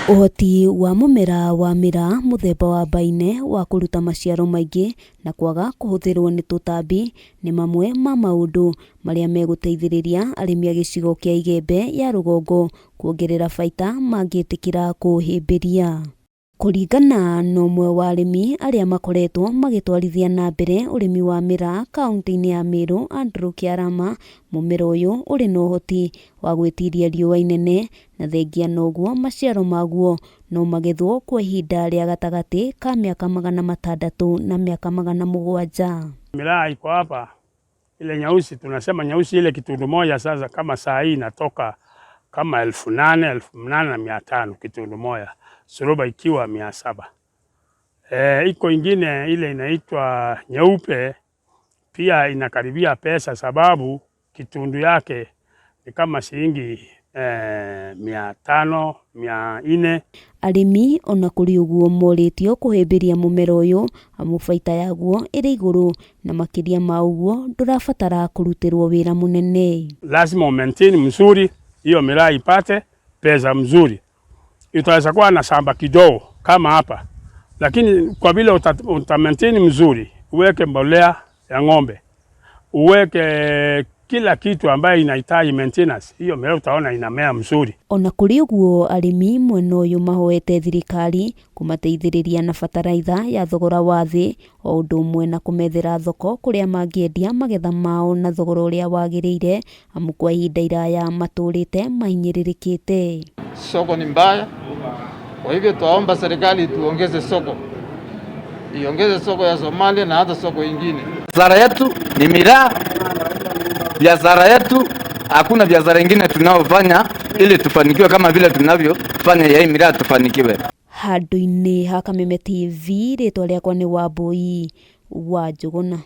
Ũhoti wa mũmera wa mĩraa mũthemba wa mbaine wa kũruta maciaro maingĩ na kwaga kũhũthĩrwo nĩ tũtambi nĩ mamwe ma maũndũ marĩa megũteithĩrĩria arĩmi a gĩcigo kĩa Igembe ya rũgongo kuongerera baita mangĩtĩkĩra kũũhĩmbĩria. Kũringana na ũmwe wa arĩmi arĩa makoretwo magĩtwarithia na mbere ũrĩmi wa mĩraa kaunti-inĩ ya Meru, Andrew Kĩarama, mũmera ũyũ ũrĩ na ũhoti wa gwĩtiria riũa inene na thengia na ũguo maciaro maguo no magethwo kwa ihinda rĩa gatagatĩ ka mĩaka 600 na mĩaka 700. Miraa iko hapa ile nyeusi, tunasema nyeusi ile kitundu moja sasa, kama saa hii inatoka kama 8,000, 8,500 kitundu moja, suruba ikiwa 700. Iko ingine ile inaitwa nyeupe pia inakaribia pesa, sababu kitundu yake ni kama shilingi 500, 400. Arĩmi ona kũrĩ ũguo morĩtio kũhĩmbĩria mũmera ũyũ amu baita yaguo ĩrĩ igũrũ na makĩria ma ũguo ndũrabatara kũrutĩrwo wĩra mũnene. Lazima umaintain mzuri hiyo miraa ipate pesa mzuri. Itaweza kuwa na shamba kidogo kama hapa, lakini kwa vile uta maintain mzuri, uweke mbolea ya ng'ombe, uweke kila kitu ambayo inahitaji maintenance, hiyo miraa utaona inamea mzuri. Ona kũrĩ ũguo arĩmi mwena ũyũ mahoete thirikari kũmateithĩrĩria na bataraitha ya thogora wa thĩ o ũndũ ũmwe na kũmethera thoko kũrĩa mangĩendia magetha mao na thogora ũrĩa wagĩrĩire amu kwa ihinda iraya matũrĩte mahinyĩrĩrĩkĩte. Soko ni mbaya, kwa hivyo twaomba serikali tuongeze soko, iongeze soko ya Somalia na hata soko ingine. Biashara yetu ni miraa, biashara yetu hakuna biashara ingine tunaofanya ili tufanikiwe kama vile tunavyofanya ya hii miraa tufanikiwe. Handũ-inĩ ha Kameme TV rĩtwa rĩakwa nĩ Wambui wa Njũgũna.